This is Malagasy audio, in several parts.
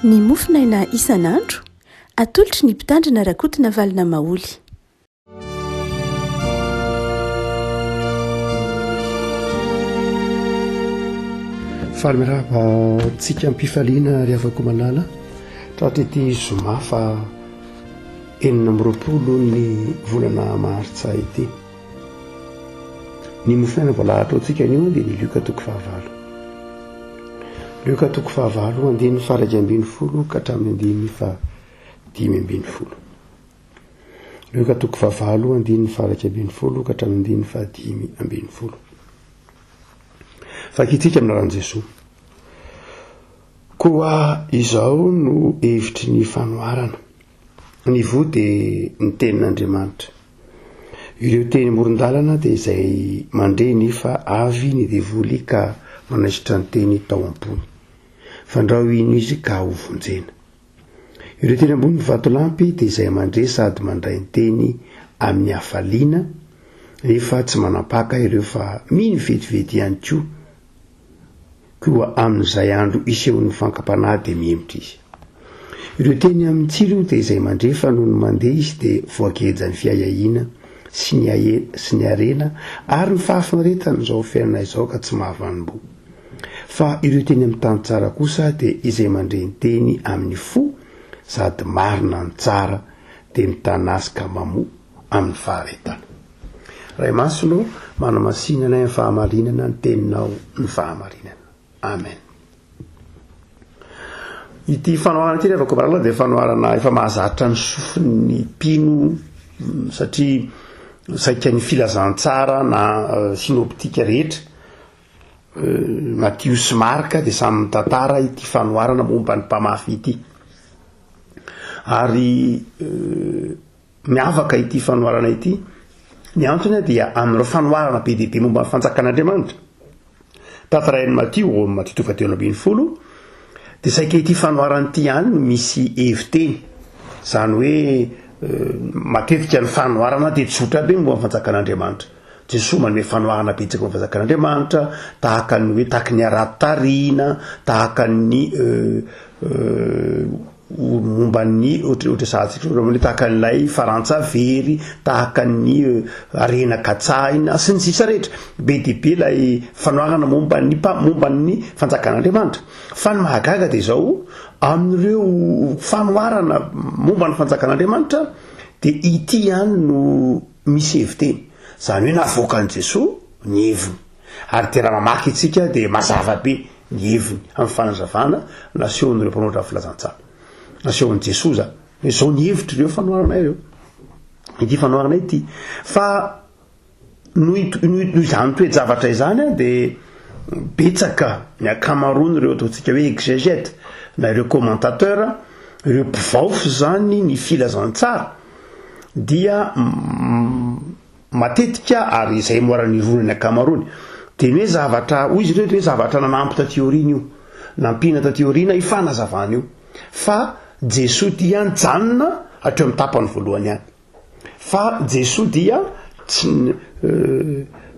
Ny mofonaina isan'andro, atolotry ny Mpitandrina Rakotonavalona Maholy. Faly miarahaba antsika am-pifaliana ry havako malala tratra ity zoma fa 26 ny volana martsa ity. Ny mofonaina voalahatra antsika anio dia ny Lioka toko fahavalo. Lioka toko fahavalo andininy faha 11 ka hatramin'ny andininy faha 15. Lioka toko fahavalo andininy faha 11 ka hatramin'ny andininy faha 15. Vakintsika amin'ny anaran'i Jesoa. Koa izao no hevitry ny fanoharana. Ny voa dia ny tenin'Andriamanitra. Ireo teny amoron-dalana dia izay mandre nefa avy ny devoly ka manaisotra ny teny tao am-pony. Fandrao hino izy ka ho vonjena. Ireo teny ambonin'ny vatolampy dia izay mandre sady mandray ny teny amin'ny hafaliana nefa tsy manam-paka ireo fa mino vetivety ihany koa Koa amin'izay andro isehoan'ny fankam-panahy dia mihemotra izy. Ireo teny amin'ny tsilo dia izay mandre fa nony mandeha izy dia voagejan'ny fiahiahiana sy ny sy ny harena ary ny fahafinaretan'izao fiainana izao ka tsy mahavanim-boa. Fa ireo teny amin'ny tany tsara kosa dia izay mandre ny teny amin'ny fo sady marina ny tsara dia mitana azy ka mamoa amin'ny faharetana. Ray Masina ô, manamasina anay amin'ny fahamarinana ny teninao ny fahamarinana. Amen. Ity fanoharana ity rehefa kobarala dia fanoharana efa mahazatra ny sofin'ny mpino satria saika ny filazantsara na eh, synoptika rehetra eh, Matio sy Marka dia samy mitantara ity fanoharana momba ny mpamafy ity. Ary eh, Miavaka ity fanoharana ity. Ny antony dia amin'ireo fanoharana be dia be momba ny fanjakan'Andriamanitra tantarain'i Matio ao amin'ny Matio toko fahatelo ambinifolo dia saika ity fanoharana ity ihany no misy hevi-teny. Izany hoe matetika ny fanoharana dia tsotra be momba ny fanjakan'Andriamanitra. Jesoa manome fanoharana betsaka momba ny fanjakan'Andriamanitra tahaka ny hoe tahaky ny harato tarihina, tahaka ny momba ny ohatra sahantsika hoe tahaka an'ilay farantsa very, tahaka ny harena katsahina sy ny sisa rehetra. Be dia be ilay fanoharana momba ny momba ny fanjakan'Andriamanitra. Fa ny mahagaga dia izao, amin'ireo fanoharana momba ny fanjakan'Andriamanitra dia ity ihany no misy hevi-teny. Izany hoe navoakan'i Jesoa ny heviny. Ary dia raha mamaky isika dia mazava be. ny heviny amin'ny fanazavana nasehon'ireo mpanoratra ny filazantsara. Nasehon'i Jesoa izany. Hoe izao ny hevitr'ireo fanoharana ireo. Ity fanoharana ity. Fa noho noho izany toe-javatra izany dia betsaka ny ankamaroan'ireo ataontsika hoe exégète na ireo commentateur, ireo mpivaofy izany ny filazantsara dia Matetika, ary izay moa raha nirona ny ankamaroany, dia ny hoe zavatra, hoy izy ireo, dia hoe zavatra nanampy taty aoriana io, nampiana taty aoriana io fanazavana io, fa Jesoa dia nijanona hatreo amin'ny tapany voalohany ihany. Fa Jesoa dia tsy,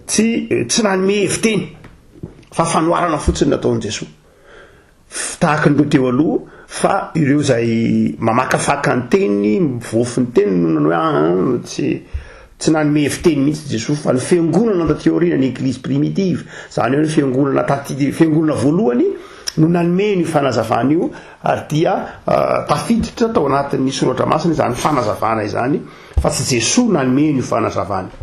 tsy, tsy nanome hevi-teny, fa fanoharana fotsiny nataon'i Jesoa. Tahaka an'ireo teo aloha fa ireo izay mamakafaka ny teny, mivoafy ny teny no nanao hoe aa tsy tsy nanome hevi-teny mihitsy Jesoa fa ny fiangonana taty aoriana, ny eglizy primitive, izany hoe ny fiangonana taty fiangonana voalohany no nanome an'io fanazavana io ary dia tafiditra tao anatin'ny soratra masina izany fanazavana izany fa tsy Jesoa nanome an'io fanazavana io.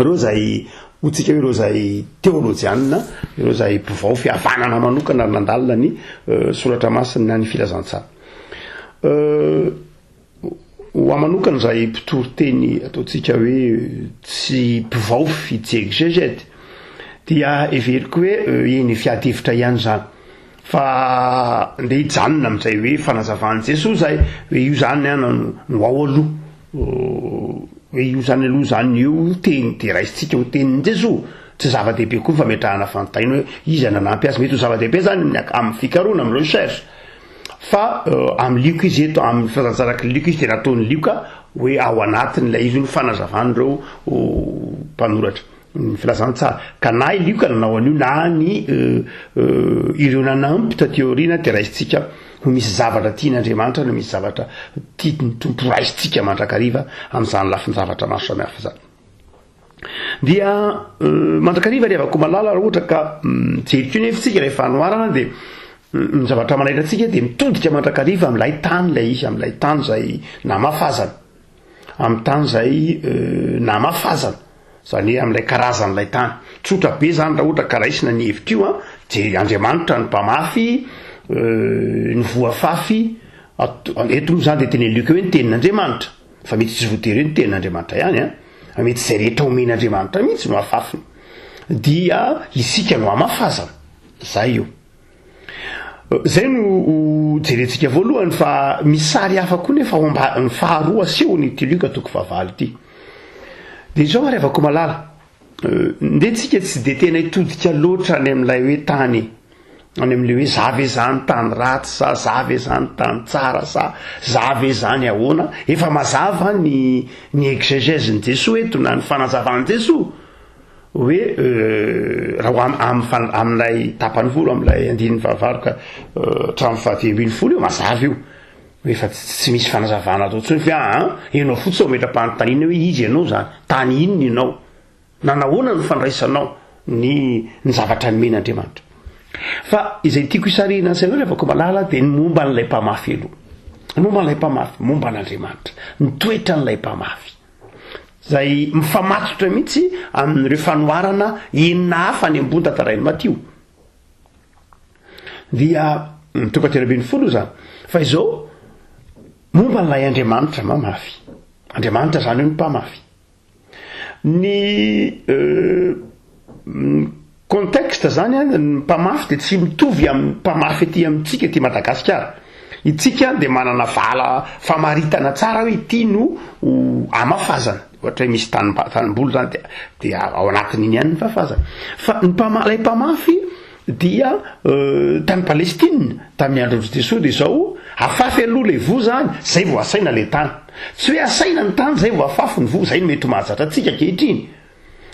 Ireo izay hotsika hoe ireo izay teolojianina, ireo izay mpivao fihavanana manokana ary nandalina ny soratra masina na ny filazantsara. Ho ahy manokana izay mpitory teny ataontsika hoe tsy mpivaofy, tsy exégète, dia heveriko hoe eny fiady hevitra ihany izany. Fa ndeha hijanona amin'izay hoe fanazavan'i Jesoa izay, hoe io izany an no ao aloha, hoe io izany aloha izany io teny dia raisintsika ho tenin'i Jesoa. Tsy zava-dehibe koa ny fametrahana fanontaniana hoe iza nanampy azy, mety ho zava-dehibe izany amin'ny amin'ny fikarohana, amin'ny recherche. Fa amin'ny Lioka izy eto, amin'ny filazantsaraky ny Lioka izy dia nataon'i Lioka hoe ao anatin'ilay izy ny fanazavan'ireo mpanoratra. Ny filazantsara. Ka na i Lioka nanao an'io na ny ireo nanampy taty aoriana dia raisintsika ho misy zavatra tian'Andriamanitra na misy zavatra tian'ny Tompo raisintsika mandrakariva amin'izany lafin-javatra maro samihafa izany. Dia mandrakariva ry havako malala raha ohatra ka mijery koa nefa isika ilay fanoharana dia ny zavatra manaitra antsika dia mitodika mandrakariva amin'ilay tany ilay izy, amin'ilay tany izay namafazana. Amin'ny tany izay namafazana. Izany hoe amin'ilay karazan'ilay tany. Tsotra be izany raha ohatra ka raisina ny hevitra io an, dia Andriamanitra no mpamafy, ny voa afafy, eto moa izany dia tenenin'i Lioka hoe ny tenin'Andriamanitra, fa mety tsy voatery hoe ny tenin'Andriamanitra ihany an, fa mety izay rehetra omen'Andriamanitra mihitsy no afafiny. Dia isika no amafazana. Izay io. Izay no ho jerentsika voalohany fa misy sary hafa koa nefa ao amba- ny faharoa asehony ity Lioka toko fahavalo ity. Dia izao ary havako malala, ndeha tsika tsy dia tena hitodika loatra any amin'ilay hoe tany, any amin'ilay hoe za ve zany tany ratsy sa za ve zany tany tsara sa za ve zany ahoana, efa mazava ny ny exégèse-n'i Jesoa eto na ny fanazavan'i Jesoa. Hoe raha ho am am amin'ilay tapany folo amin'ilay andininy fahavalo ka hatramin'ny fahadimy ambin'ny folo io mazava io hoe efa tsy misy fanazavana atao intsony fa aa ianao fotsiny mametra-panontaniana hoe iza ianao zany, tany inona ianao, nanahoana no fandraisanao ny ny zavatra nomen'Andriamanitra. Fa izay tiako hisarihina ny sainao ry havako malala dia ny momba an'ilay mpamafy aloha. Ny momba an'ilay mpamafy, momba an'Andriamanitra, ny toetran'ilay mpamafy. Izay mifamatotra mihitsy amin'ireo fanoharana enina hafa any ambony tantarain'i Matio. Dia ny toko 13 izany. Fa izao, momba an'ilay Andriamanitra mamafy. Andriamanitra izany io ny mpamafy. Ny euh, Contexte zany an, ny mpamafy dia tsy mitovy amin'ny mpamafy aty amintsika aty Madagasikara. Itsika dia manana vala famaritana tsara hoe ity no amafazana. Ohatra hoe misy tanim- tanimboly zany dia dia ao anatin'iny ihany ny fafazana. Fa ny mpama- ilay mpamafy dia tany Palestine tamin'ny andron'i Jesoa dia izao, afafy aloha ilay voa zany, zay vao asaina ilay tany. Tsy hoe asaina ny tany zay vao afafy ny voa, zay no mety ho mahazatra antsika ankehitriny.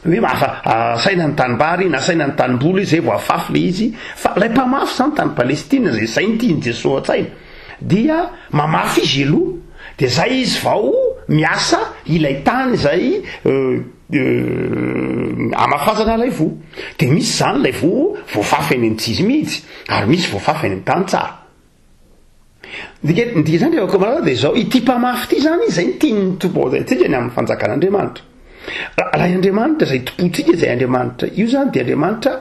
Hoe afa asaina ny tanimbary na asaina ny tanimboly zay vao afafy le izy, fa lay mpamafy zany tany Palestine zay zay ny tian'i Jesoa an-tsaina dia mamafy izy aloha de zay izy vao miasa ilay tany zay amafazana ilay voa, de misy zany lay voa voafafy any amin'ny tsy izy mihitsy ary misy voafafy any amin'ny tany tsara. Dika, ny dikan'izany ry havako malala dia izao, ity mpamafy ity izany, izay no tian'ny Tompo holazaintsika ny amin'ny fanjakan'Andriamanitra. Ilay Andriamanitra izay tompontsika, izay Andriamanitra io izany dia Andriamanitra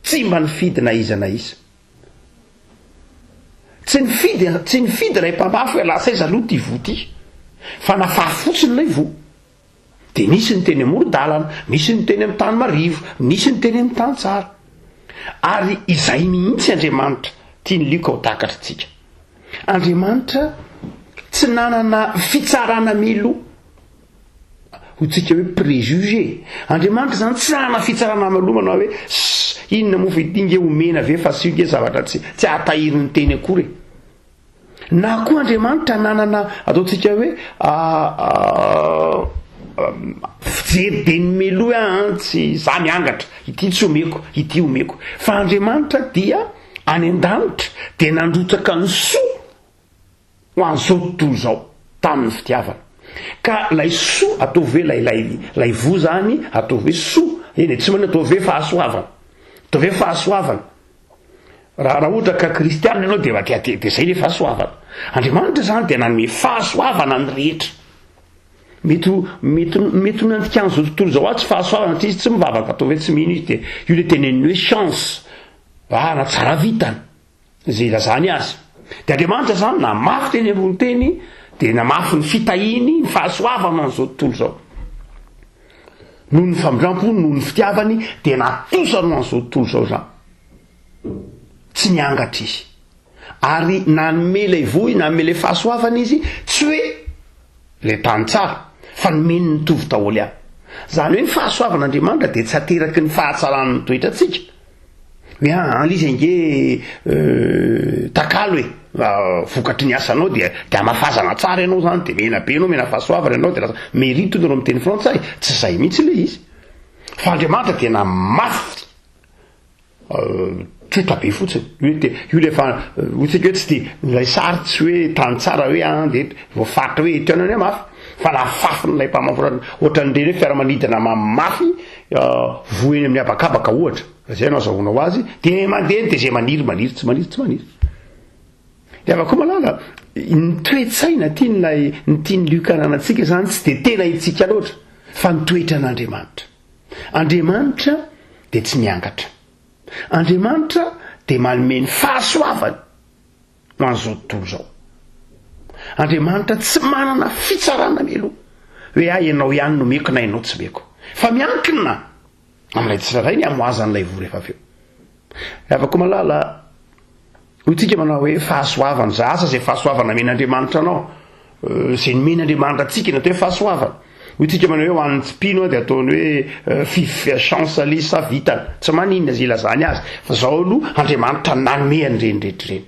tsy mba nifidy na iza na iza. Tsy nifidy, tsy nifidy ilay mpamafy hoe lasa aiza aloha ity voa ity, fa nafafy fotsiny ilay voa. Dia nisy ny teny amoron-dalana, nisy ny teny amin'ny tany marivo, nisy ny teny amin'ny tany tsara. Ary izay mihitsy Andriamanitra tian'i Lioka ho takatritsika. Andriamanitra tsy nanana fitsarana mialoha, hotsika hoe préjugé. Andriamanitra izany tsy nanana fitsarana mialoha manao hoe, ss, inona moa fa ity nge omena ve fa tsy io nge zavatra tsy tsy hahatahiry ny teny akory e. Na koa Andriamanitra nanana ataontsika hoe fijery be ny melohy aho an, tsy za miangatra, ity tsy omeko, ity omeko. Fa Andriamanitra dia any an-danitra dia nandrotsaka ny soa ho an'izao tontolo izao tamin'ny fitiavana. Ka ilay soa ataovy hoe ilay ilay ilay voa zany ataovy hoe soa, eny e, tsy maninona ataovy hoe fahasoavana, ataovy hoe fahasoavana. Raha raha ohatra ka kristiana ianao dia dia dia dia zay le fahasoavana. Andriamanitra zany dia nanome fahasoavana ny rehetra. Mety ho mety mety ho nandikan'izao tontolo izao azy tsy fahasoavana satria izy tsy mivavaka atao hoe tsy mino izy dia io le teneniny hoe chance. Ah na tsara vitana izay ilazany azy. Dia Andriamanitra zany namafy teny ambony teny dia namafy ny fitahiany, ny fahasoavana an'izao tontolo izao. Noho ny famindram-pony, noho ny fitiavany dia natosany ho an'izao tontolo izao izany. Tsy niangatra izy. Ary nanome ilay vohy, nanome ilay fahasoavana izy, tsy hoe ilay tany tsara, fa nomeny nitovy daholo ihany. Izany hoe ny fahasoavan'Andriamanitra dia tsy ateraky ny fahatsaran'ny toetrantsika. Hoe ah, an izy ange euh, takalo e, vokatry ny asanao dia dia hamafazana tsara ianao izany, dia mena be ianao, mena fahasoavana ianao, dia lasa mérite hoy nareo amin'ny teny frantsay. Tsy izay mihitsy ilay izy. Fa Andriamanitra dia namafy tsotra be fotsiny. Io de, io le fa, hoy tsika hoe tsy de, ilay sary tsy hoe tany tsara hoe an, de voafaritra hoe eto ihany hoe mafy, fa nafafin'ilay mpamafy ohatran'ny, ohatran'ireny hoe fiaramanidina mamafy voa eny amin'ny habakabaka ohatra, zay no azahoanao azy, de mandeha eny de zay maniry maniry, tsy maniry tsy maniry. Ry havako malala, ny toe-tsaina tian'ilay, ny tian'i Lioka ananantsika izany tsy dia tena itsika loatra, fa ny toetran'Andriamanitra. Andriamanitra dia tsy miangatra. Andriamanitra dia manome ny fahasoavany ho an'izao tontolo izao. Andriamanitra tsy manana fitsarana mialoha hoe ah ianao ihany no omeko na ianao tsy omeko. Fa miankina amin'ilay tsirairay ny hamoazan'ilay voa rehefa avy eo. Ry havako malala, hoy tsika manao hoe fahasoavana, za asa izay fahasoavana omen'Andriamanitra anao, izay nomen'Andriamanitra antsika ny atao hoe fahasoavana. Hoy tsika manao hoe ho an'ny tsy mpino dia ataony hoe fif chance le sa vitana, tsy maninona izay ilazany azy, fa zao aloha Andriamanitra nanome an'ireny rehetra ireny.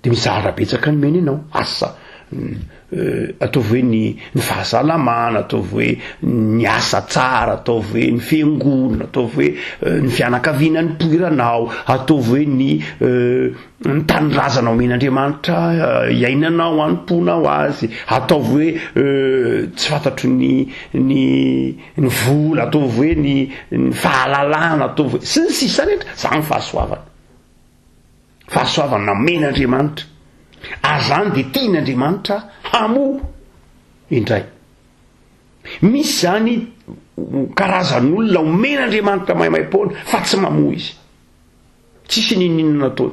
Dia mizara betsaka ny mena ianao, asa ataovy hoe ny ny fahasalamana, ataovy hoe ny asa tsara, ataovy hoe ny fiangonana, ataovy hoe ny fianakaviana nipoiranao, ataovy hoe ny ny tanindrazana omen'Andriamanitra iainanao, anompoanao azy, ataovy hoe tsy fantatro ny ny ny vola, ataovy hoe ny ny fahalalana, ataovy hoe sy ny sisa rehetra, zany fahasoavana. Fahasoavana nomen'Andriamanitra, ary izany dia tian'Andriamanitra hamoa indray. Misy izany karazan'olona omen'Andriamanitra maimaim-poana fa tsy mamoa izy. Tsisy n'inon'inona nataony.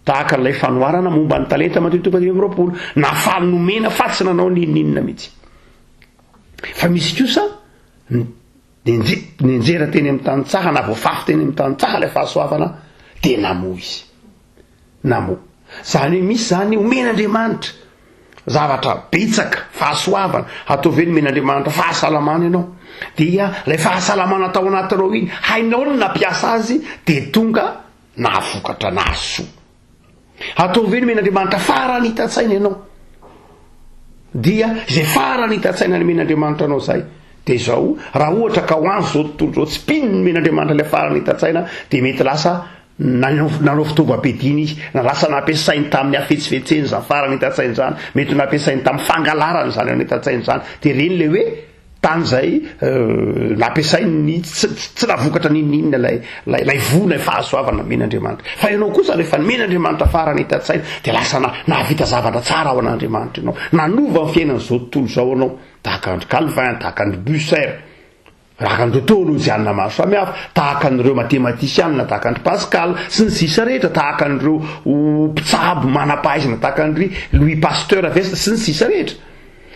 Tahaka an'ilay fanoharana momba ny talenta Matio toko 25, nafaly nomena fa tsy nanao n'inon'inona mihitsy. Fa misy kosa Nenje, nenjera teny amin'ny tany tsaha na voafafy teny amin'ny tany tsaha ilay fahasoavana dia namoa izy. Namoa. Izany hoe misy izany omen'Andriamanitra zavatra betsaka, fahasoavana, ataovy hoe nomen'Andriamanitra fahasalamana ianao. Dia ilay fahasalamana tao anatinao iny, hainao ny nampiasa azy dia tonga nahavokatra nahasoa. Ataovy hoe nomen'Andriamanitra faharanitan-tsaina ianao. Dia izay faharanitan-tsaina nomen'Andriamanitra anao izay, dia izao, raha ohatra ka ho an'izao tontolo izao tsy mpino nomen'Andriamanitra ilay faharanitan-tsaina, dia mety lasa nanao nanao fitaovam-piadiana izy, na lasa nampiasainy tamin'ny hafetsifetseny izany faharanitan-tsaina izany, mety ho nampiasainy tamin'ny fangalarana izany haranitan-tsaina izany, dia ireny ilay hoe Tany izay nampiasainy ny tsy tsy nahavokatra n'inon'inona ilay ilay ilay voa ilay fahasoavana nomen'Andriamanitra. Fa ianao kosa rehefa nomen'Andriamanitra faharanitan-tsaina dia lasa na nahavita zavatra tsara ho an'Andriamanitra ianao. Nanova ny fiainan'izao tontolo izao ianao. Tahaka an-dry Calvin, tahaka an-dry Bucer, tahaka an'ireo teolojianina maro samihafa, tahaka an'ireo matematisianina tahaka an-dry Pascal sy ny sisa rehetra, tahaka an'ireo mpitsabo manam-pahaizana tahaka an-dry Louis Pasteur ve sy ny sisa rehetra.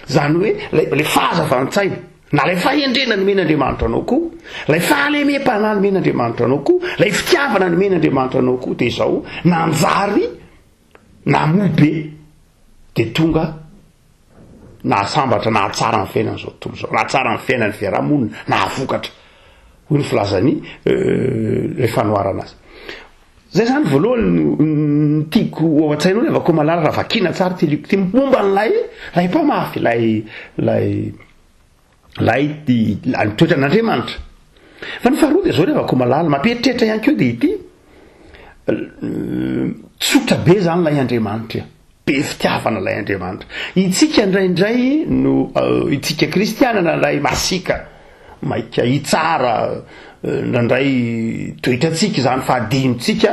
Izany hoe ilay ilay fahazavan-tsaina, na ilay fahendrena nomen'Andriamanitra anao koa, ilay fahalemem-panahy nomen'Andriamanitra anao koa, ilay fitiavana nomen'Andriamanitra anao koa, dia izao, nanjary namoa be, dia tonga nahasambatra, nahatsara ny fiainan'izao tontolo izao, nahatsara ny fiainan'ny fiarahamonina, nahavokatra, hoy ny filazan'ny ilay fanoharana azy. Zay zany voalohany no no tiako ho ao an-tsainao ry havako malala raha vakiana tsara ity lioka ity momba an'ilay ilay mpamafy ilay ilay ilay ny toetran'Andriamanitra. Fa ny faharoa dia zao ry havako malala mampieritreritra ihany koa dia ity tsotra be zany ilay Andriamanitra. Be fitiavana ilay Andriamanitra. Itsika indraindray no itsika kristiana indraindray masiaka, maika hitsara, indraindray toetrantsika izany fa adinontsika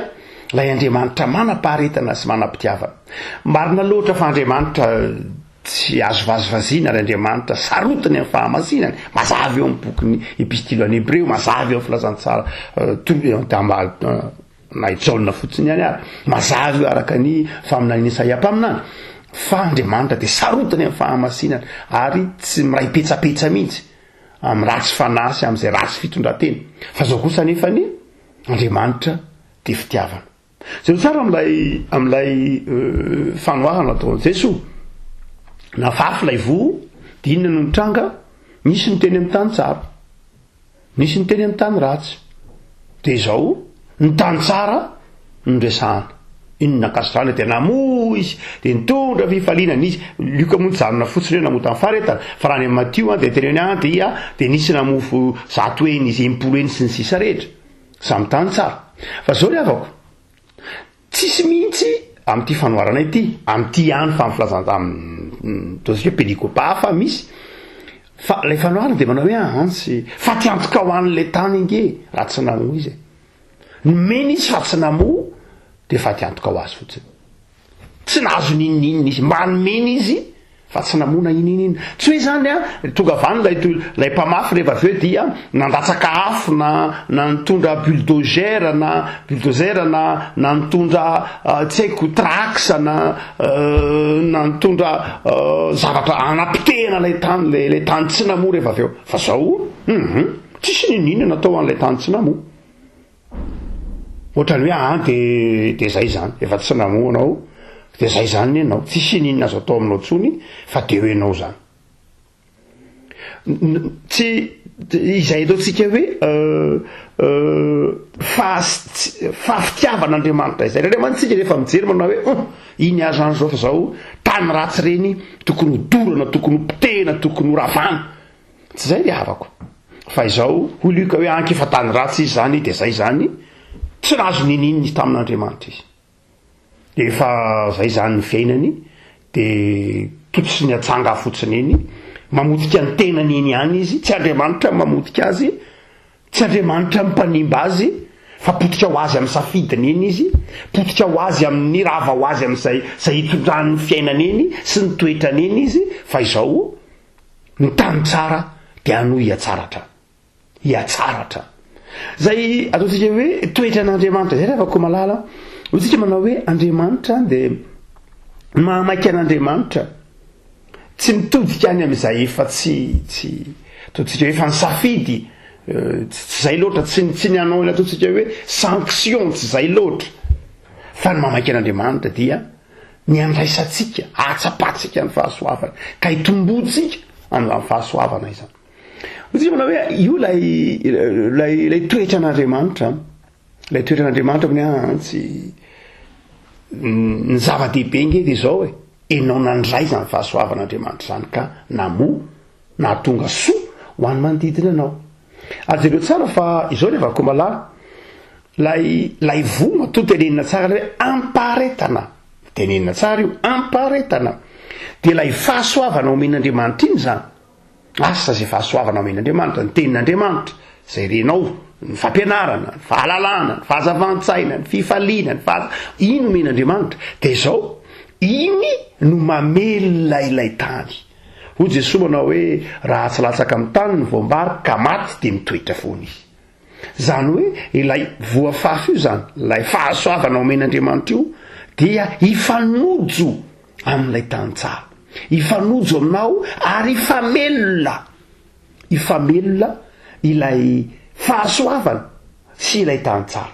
ilay Andriamanitra manam-paharetana sy manam-pitiavana. Marina loatra fa Andriamanitra tsy azo vazivaziana ary Andriamanitra sarotiny amin'ny fahamasinany, mazava eo amin'ny bokin'ny Epistily ho an'ny Hebreo, mazava eo amin'ny filazantsara Na i Jaona fotsiny ihany ary. Mazava io araka ny faminanian'i Isaia mpaminany, fa Andriamanitra dia sarotiny amin'ny fahamasinana ary tsy miray petsapetsa mihitsy amin'ny ratsy fanahy sy amin'izay ratsy fitondran-tena. Fa izao kosa anefa anie, Andriamanitra dia fitiavana. Jereo tsara amin'ilay amin'ilay fanoharana nataon'i Jesoa. Nafafy ilay voa, dia inona no nitranga? Nisy ny teny amin'ny tany tsara. Nisy ny teny amin'ny tany ratsy. Dia izao, ny tany tsara no resahana. Iny no nankasitrahana dia namoa. namoa izy, dia nitondra fifaliana, nisy, Lioka moa nijanona fotsiny hoe namoa tamin'ny faharetana, fa raha any amin'i Matio an, dia teneno hoe an, dia, dia nisy namoa zato heny izy, 60 heny sy ny sisa rehetra. Samy tany tsara. Fa zao ry havako, tsisy mihitsy amin'ity fanoharana ity, amin'ity ihany fa amin'ny filazan-, amin'ny ataontsika hoe perikopa hafa misy, fa ilay fanoharana dia manao hoe an, tsy, faty antoka ho an'ilay tany ange raha tsy namoa izy e. Nomena izy fa tsy namoa dia faty antoka ho azy fotsiny. Tsy nahazo n'inon'inona izy, mba nomena izy fa tsy namoa na inon'inona. Tsy hoe izany an, tonga avy any ilay ilay mpamafy rehefa avy eo dia nandatsaka afo na na nitondra bulldozer na bulldozer na na nitondra tsy haiko trax na na nitondra zavatra hanapotehana ilay tany ilay ilay tany tsy namoa rehefa avy eo. Fa zao, hum, tsisy n'inon'inona natao an'ilay tany tsy namoa. Ohatran'ny hoe aa de de zay zany, efa tsy namoa anao de zay zany ny anao, tsisy ininona azo atao aminao tsony fa de eo enao zany. Tsy izay ataontsika hoe fahas- fahafitiavan'Andriamanitra izay. Andriamanitsika rehefa mijery manao hoe hum, iny aho zany zao fa zao tany ratsy reny tokony ho dorana, tokony ho potehina, tokony ho ravana. Tsy zay ry havako. Fa izao, hoy Luc hoe anky efa tany ratsy izy zany dia zay zany, tsy nahazo nininin'ny izy tamin'Andriamanitra izy. Dia efa zay zany ny fiainany, dia totsy ny atsanga fotsiny eny, mamotika ny tenany eny ihany izy, tsy Andriamanitra mamotika azy, Tsy Andriamanitra no mpanimba azy fa potika ho azy amin'ny safidiny eny izy, potika ho azy amin'ny rava ho azy amin'izay izay hitondrany ny fiainany eny sy ny toetrany eny izy fa izao ny tany tsara dia hanohy hihatsara hatrany. Hihatsara hatrany. Izay ataontsika hoe toetran'Andriamanitra izay ry havako malala, hoy tsika manao hoe Andriamanitra dia mahamaika an'Andriamanitra. Tsy mitodika any amin'izay efa tsy tsy ataontsika hoe efa nisafidy, tsy izay loatra, tsy tsy ny hanao ilay ataontsika hoe sanction, tsy izay loatra. Fa ny mamaika an'Andriamanitra dia ny handraisantsika, hahatsapantsika ny fahasoavany, ka hitomboantsika amin'izany fahasoavana izany. Hoy tsika manao hoe io ilay ilay ilay toetran'Andriamanitra. Ilay toetran'Andriamanitra hono an, tsy ny zava-dehibe nge dia izao e, enao nandray izany fahasoavan'Andriamanitra izany ka namoa, nahatonga soa ho an'ny manodidina anao. Ary jereo tsara fa izao ry Vakomalala, ilay ilay voa matoa tenenina tsara ilay hoe ampaharetana, tenenina tsara io, ampaharetana, dia ilay fahasoavana omen'Andriamanitra iny izany. Asa izay fahasoavana omen'Andriamanitra, ny tenin'Andriamanitra, izay renao, ny fampianarana, ny fahalalana, ny fahazavan-tsaina, ny fifaliana, ny faha, iny omen'Andriamanitra. Dia izao, iny no mamelona ilay tany. Hoy Jesoa manao hoe, raha tsy latsaka amin'ny tany ny voam-bary ka maty dia mitoetra foana izy. Izany hoe ilay voafafy io izany, ilay fahasoavana omen'Andriamanitra io dia hifanojo amin'ilay tany tsara. Hifanojo aminao ary hifamelona, hifamelona ilay fahasoavana sy ilay tany tsara.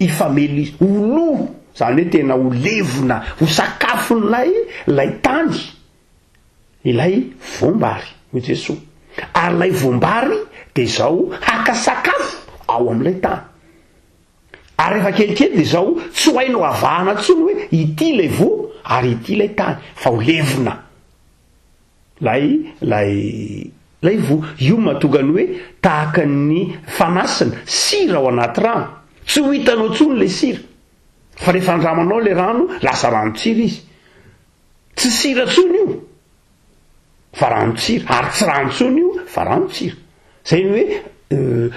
Hifamelona izy, ho lo, izany hoe tena ho levona, ho sakafon'ilay ilay tany. Ilay voam-bary, hoy Jesoa. Ary ilay voam-bary dia izao haka sakafo ao amin'ilay tany. Ary rehefa kelikely dia izao tsy ho hainao avahana intsony hoe ity ilay voa ary ity ilay tany, fa ho levona ilay ilay ilay voa. Io no mahatonga ny hoe tahaka ny fanasina, sira ao anaty rano. Tsy ho hitanao intsony ilay sira. Fa rehefa andramanao ilay rano, lasa ranon-tsira izy. Tsy sira intsony io fa ranon-tsira, ary tsy rano intsony io fa ranon-tsira. Zay ny hoe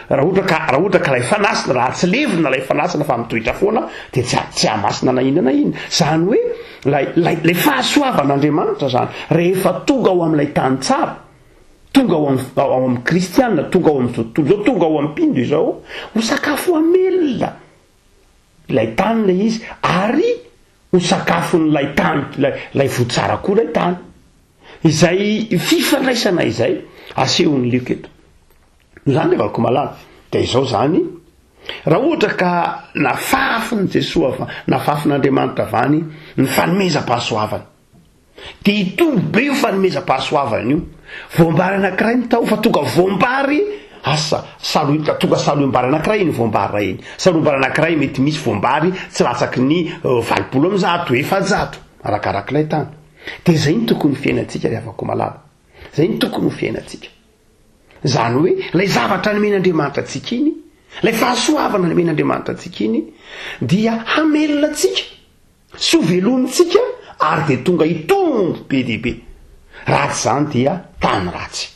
raha ohatra ka raha ohatra ka ilay fanasina, raha tsy levona ilay fanasina fa mitoetra foana dia tsy tsy hahamasina na inona na inona. Zany hoe ilay ilay ilay fahasoavan'Andriamanitra zany rehefa tonga ao amin'ilay tany tsara, tonga ao amin'ny ao amin'ny kristiana, tonga ao amin'izao tontolo izao, tonga ao amin'ny mpino dia izao, ho sakafo hamelona ilay tany ilay izy ary Ho sakafon'ilay tany, ilay, ilay voa tsara koa ilay tany. Izay fifandraisana izay asehon'i Lioka eto. Noho izany ry havako malala, dia izao izany, raha ohatra ka nafafin'i Jesoa avy, nafafin'Andriamanitra avy any ny fanomezam-pahasoavana, Dia hitombo be io fanomezam-pahasoavana io. Voambary anankiray ny tao fa tonga voambary, asa, salo, tonga salohim-bary anankiray iny voambary iray iny. Salohim-bary anankiray mety misy voambary tsy latsaky ny 180, 400. Arakarak'ilay tany. Dia izay no tokony ho fiainantsika ry havako malala. Izay no tokony ho fiainantsika. Izany hoe ilay zavatra nomen'Andriamanitra antsika iny, ilay fahasoavana nomen'Andriamanitra antsika iny dia hamelona antsika sy ho velomintsika ary dia tonga hitombo be dia be. Raha tsy izany dia tany ratsy.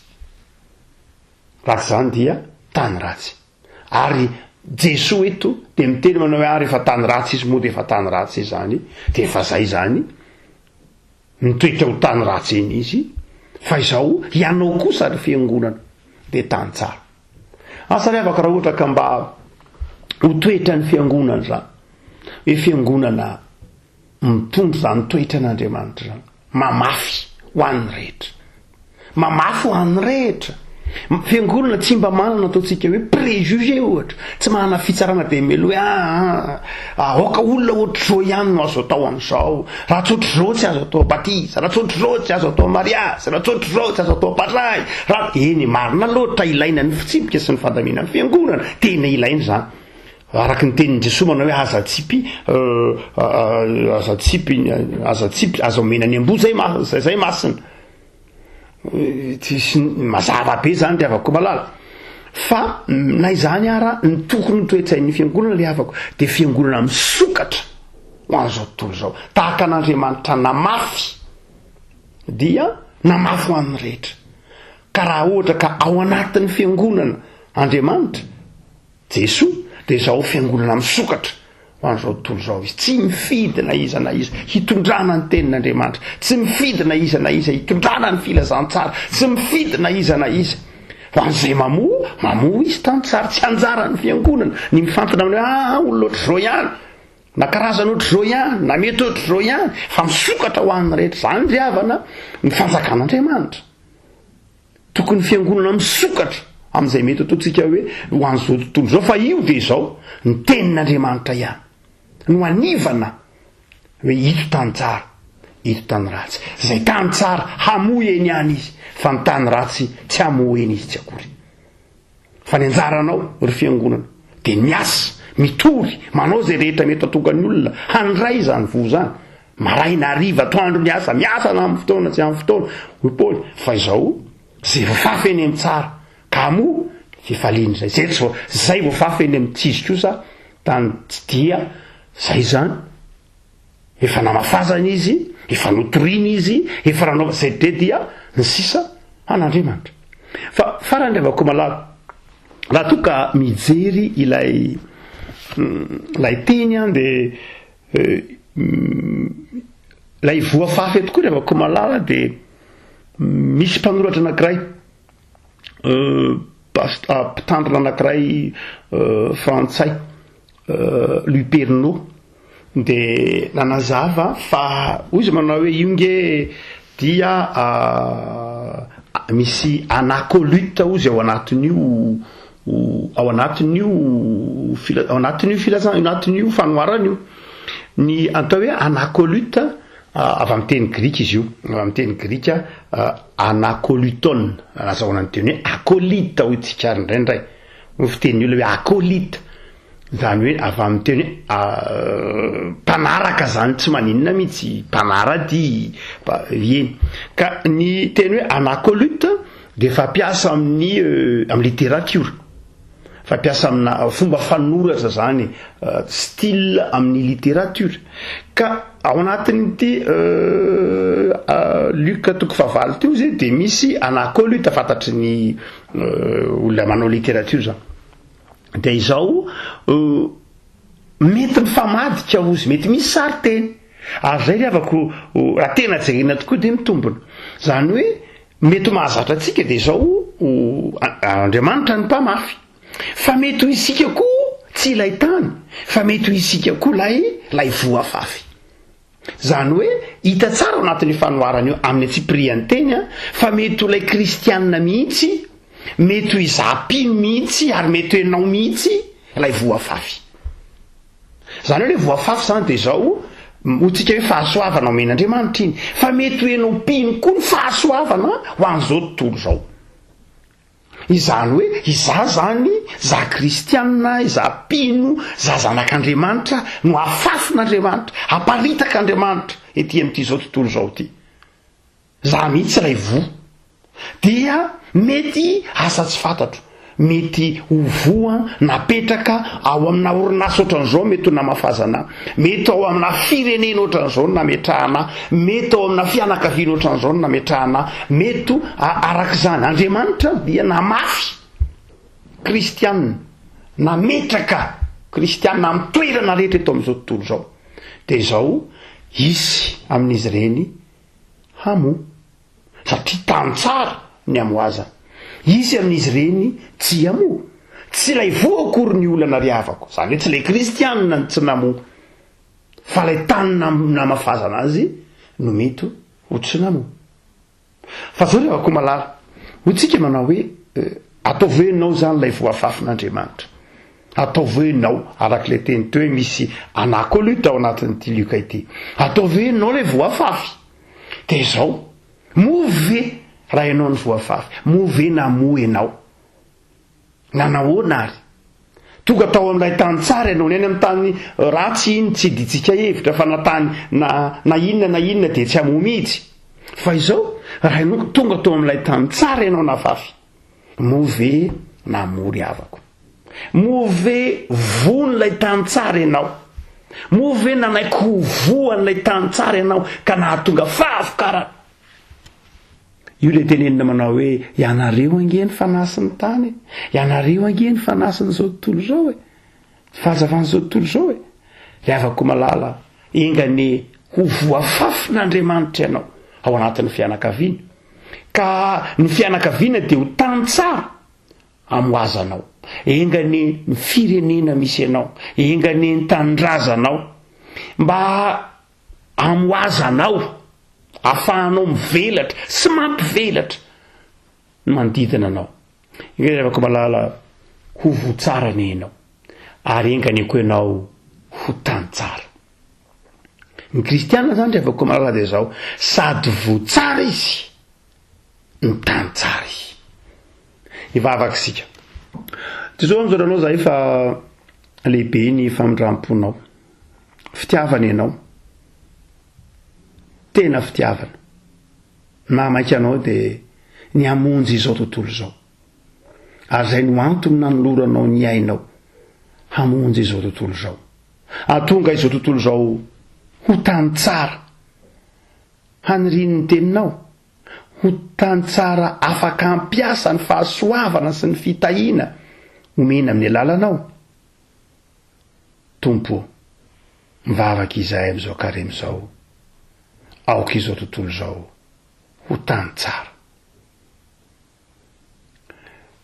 Raha tsy izany dia tany ratsy. Ary Jesoa eto dia miteny manao hoe ah rehefa tany ratsy izy moa dia efa tany ratsy izany, dia efa zay izany, mitoetra ho tany ratsy eny izy, fa izao ianao kosa ry fiangonana dia tany tsara. Asa ry havako raha ohatra ka mba ho toetran'ny fiangonana izany, hoe fiangonana Mitondra izany toetran'Andriamanitra izany. Mamafy ho an'ny rehetra. Mamafy ho an'ny rehetra. Fiangonana tsy mba manana ataontsika hoe préjugé ohatra. Tsy manana fitsarana dia melo hoe ah, ah, aoka olona ohatr'izao ihany no azo atao amin'izao. Raha tsy ohatr'izao tsy azo atao batisa, raha tsy ohatr'izao tsy azo atao mariazy, raha tsy ohatr'izao tsy azo atao mpandray. Raha eny marina loatra ilaina ny fitsipika sy ny fandaminan'ny fiangonana. Tena ilaina izany. Araka ny tenin'i Jesoa manao hoe aza atsipy aza atsipy aza atsipy aza omena ny amboa zay ma- zay zay masina. Tsisy mazava be zany ry havako malala. Fa na izany ara ny tokony ho toe-tsain'ny fiangonana ry havako dia fiangonana misokatra ho an'izao tontolo izao. Tahaka an'Andriamanitra namafy dia namafy ho an'ny rehetra. Ka raha ohatra ka ao anatin'ny fiangonana Andriamanitra Jesoa dia izao fiangonana misokatra ho an'izao tontolo izao izy. Tsy mifidy na iza na iza hitondrana ny tenin'Andriamanitra, tsy mifidy na iza na iza hitondrana ny filazantsara, tsy mifidy na iza na iza. Ho an'izay mamoa, mamoa izy tany tsara, tsy anjaran'ny fiangonana ny mifantina amin'ny hoe ah, olona ohatr'izao ihany, na karazana ohatr'izao ihany, na mety ohatr'izao ihany, fa misokatra ho an'ny rehetra. Izany ry havana ny fanjakan'Andriamanitra. Tokony fiangonana misokatra amin'izay mety ataontsika hoe ho an'izao tontolo izao, fa io dia izao, ny tenin'Andriamanitra ihany no anivana hoe ito tany tsara, ito tany ratsy. Izay tany tsara hamoa eny ihany izy, fa ny tany ratsy tsy hamoa eny izy tsy akory. Fa ny anjaranao, ry fiangonana, dia miasa, mitory, manao izay rehetra mety hahatonga ny olona handray izany voa izany. Maraina, hariva, atoandro miasa, miasa na amin'ny fotoana tsy amin'ny fotoana, hoy Paoly, fa izao, izay voafafy eny amin'ny tsara, ka hamoa, fifaliana izay. Izay tsy izay voafafy eny amin'ny tsy izy kosa, tany tsy dia, izay izany. Efa namafazana izy, efa notoriana izy, efa nanaovana izay dia dia ny sisa an'Andriamanitra. Fa farany ry havako malala, raha toa ka mijery ilay ilay teny an dia ilay voafafy eto koa ry havako malala dia misy mpanoratra anankiray mpitandrina anankiray frantsay Louis Pernot dia nanazava fa hoy izy manao hoe io nge dia misy anacolute hozy ao anatin'io ao anatin'io ao anatin'io filazana ao anatin'io fanoharana io. Ny atao hoe anacolute avy amin'ny teny grika izy io, avy amin'ny teny grika anakoluton, azahoana ny teny hoe acolyte hoy tsika ary indraindray. Hoy ny fitenin'ny olona hoe acolyte, izany hoe avy amin'ny teny hoe mpanaraka izany, tsy maninona mihitsy, mpanara-dia, eny. Ka ny teny hoe anacolute dia fampiasa amin'ny amin'ny literatiora, fampiasa amina fomba fanoratra izany, style amin'ny literatiora. Ka ao anatin'ity Luc toko fahavalo ity hozy dia misy anacolute fantatry ny Olona manao littérature zany dia izao mety mifamadika ozy, mety misy sarin-teny, ary zay ry havako raha tena jerena tokoa dia mitombina, zany hoe mety ho mahazatra antsika dia izao Andriamanitra no mpamafy, fa mety ho isika koa tsy ilay tany, fa mety ho isika koa ilay ilay voa afafy. Izany hoe, hita tsara ao anatin'io fanoharana io amin'ny antsipiriany teny fa mety ho ilay kristiana mihitsy, mety ho izaho mpino mihitsy ary mety ho ianao mihitsy ilay voafafy. Izany hoe ilay voafafy izany dia izao, hoy-tsika hoe fahasoavana omen'Andriamanitra iny, fa mety ho ianao mpino koa ny fahasoavana ho an'izao tontolo izao. Izany hoe izaho izany, izaho kristianina, izaho mpino, izaho zanak'Andriamanitra no afafin'Andriamanitra, aparitak'Andriamanitra ety amin'ity izao tontolo izao ity. Za mihitsy ilay voa. Dia mety asa tsy fantatro, mety ho voa napetraka ao amina orinasa ohatran'izao mety ho namafazana ahy, mety ao amina firenena ohatran'izao no nametrahana ahy, mety ao amina fianakaviana ohatran'izao no nametrahana ahy, mety ho araka izany. Andriamanitra dia namafy kristiana, nametraka kristiana amin'ny toerana rehetra eto amin'izao tontolo izao. Dia izao, hisy amin'izy ireny hamoa, satria tany tsara ny hamoazana. Hisy amin'izy ireny tsy hamoa. Tsy ilay voa akory ny olana ry havako, izany hoe tsy ilay kristianina no tsy namoa, fa ilay tany namafazana azy no mety ho tsy namoa. Fa zao ry havako malala, hoy tsika manao hoe, ataovy hoe enao zany ilay voafafin'Andriamanitra. Ataovy hoe enao, araka ilay teny teo hoe misy anakolute ao anatin'ity Lioka ity. Ataovy hoe enao ilay voafafy. Dia izao, moa ve raha enao no voafafy, moa ve namoa enao? Nanahoana ary? Tonga tao amin'ilay tany tsara ianao, ny any amin'ny tany ratsy iny tsy idintsika hevitra fa na tany na na inona na inona dia tsy hamoa mihitsy. Fa izao, raha ianao tonga tao amin'ilay tany tsara ianao nafafy, moa ve namoa ry havako? Moa ve voan'ilay tany tsara ianao? Moa ve nanaiky ho voan'ilay tany tsara ianao ka nahatonga fahavokarana? Io ilay tenenina manao hoe, ianareo ange ny fanasin'ny tany e, ianareo ange ny fanasin'izao tontolo izao e, fahazavan'izao tontolo izao e. Ry havako malala, enga anie ho voafafin'Andriamanitra ianao ao anatin'ny fianakaviana, ka ny fianakaviana dia ho tany tsara amoazanao. Enga anie ny firenena misy anao, enga anie ny tanindrazanao, mba amoazanao, afahanao mivelatra sy mampivelatra ny manodidina anao. Enga anie ravako malala ho voa tsara anie ianao, ary enga anie koa ianao ho tany tsara. Ny kristiana zany ry havako malala dia zao, sady voa tsara izy, no tany tsara izy. Hivavaka isika. Jesoa misaotra anao zahay fa lehibe ny famindram-ponao. Fitiavana ianao. Tena fitiavana. Ny mahamaika anao dia ny hamonjy izao tontolo izao. Ary izay no antony nanoloranao ny ainao hamonjy izao tontolo izao. Hahatonga izao tontolo izao ho tany tsara. Hanirian'ny teninao ho tany tsara afaka hampiasa ny fahasoavana sy ny fitahiana omena amin'ny alalanao. Tompo ô, mivavaka izahay amin'izao karemy izao, aoka izao tontolo izao ho tany tsara.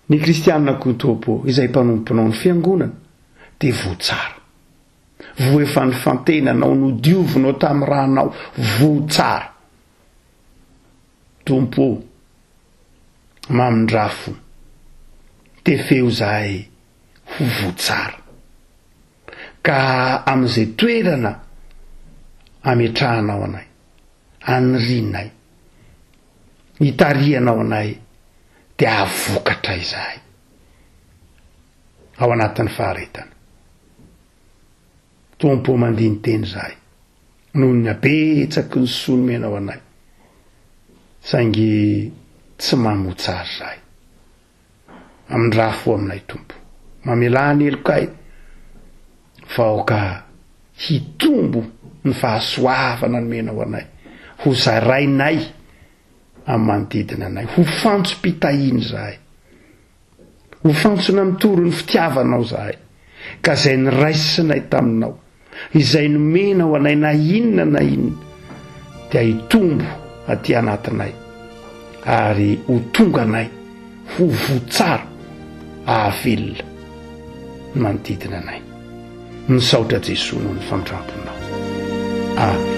Ny kristianina koa Tompo ô, izay mpanomponao ny fiangonana, dia voa tsara. Voa efa nifantenanao, nodiovinao tamin'ny ranao, voa tsara. Tompo ô, mamindrà fo, tefeo izahay ho voa tsara. Ka amin'izay toerana ametrahanao anay, anirianay, itarihanao anay, dia hahavokatra izahay ao anatin'ny faharetana. Tompo ô, mandini-tena izahay noho ny habetsaky ny soa nomenao anay, saingy tsy mamoa tsara izahay. Mamindrà fo aminay Tompo. Mamelà ny helokay fa aoka hitombo ny fahasoavana nomenao anay, ho zarainay amin'ny manodidina anay, ho fantsom-pitahiana izahay, ho fantsona mitory ny fitiavanao izahay, ka izay niraisinay taminao, Izay nomena ho anay na inona na inona dia hitombo aty anatinay ary ho tonga anay ho voa tsara ahavelona ny manodidina anay. Misaotra Jesoa noho ny famindramponao. Amen.